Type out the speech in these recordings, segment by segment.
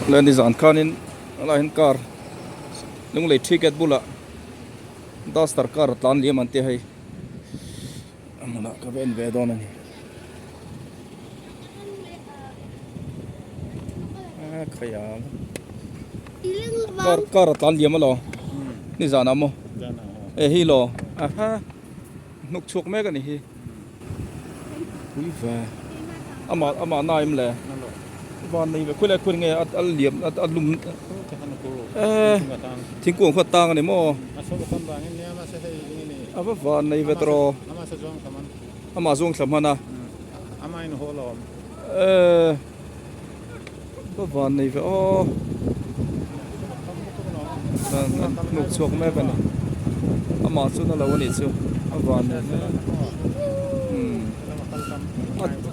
Le nizan khanin helaiah hian car lunglei ticket bulah duster car a tlan liam an tia hei a hmunah ka va en ve dawn a ni a khaih ang car car a tlan liam alaw nizanah maw e hi law aha hnuk chhuak mek a ni hi. Pui ve. Amah amah na em le? Van nei ve khawilai khawi nge a liam a lum eh thingkung kha tang a ni maw? A va van nei ve tawh amah zawng thla hman a eh va van nei ve aw hnuk chhuak mek a ni amah chu na lo a nih chu a van nei hle umm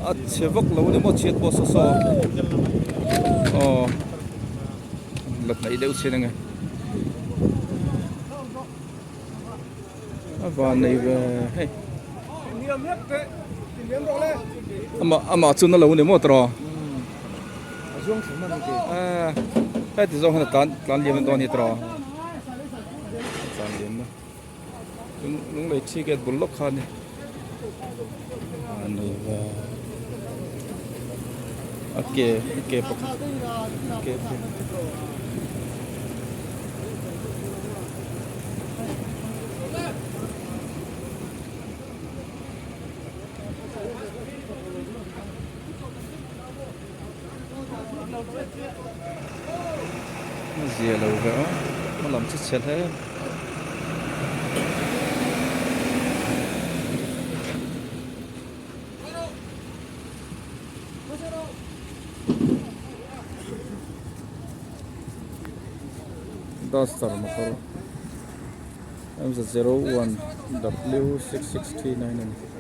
a chhe vak lo a ni maw chhiat pawh saw saw aw la hnaih deuh chin ange a van nei ve hei amah amah chu na lo a ni maw tawh heti zawng hian a tlan tlan liam dawn a ni tawh tlan liam na lunglei thi gate bul lawk kha a ni a nei ve a ke a ke pakhat a ke A zia lo ve aw hma lam chu chhe hle duster motor M 01 W 6639 a ni.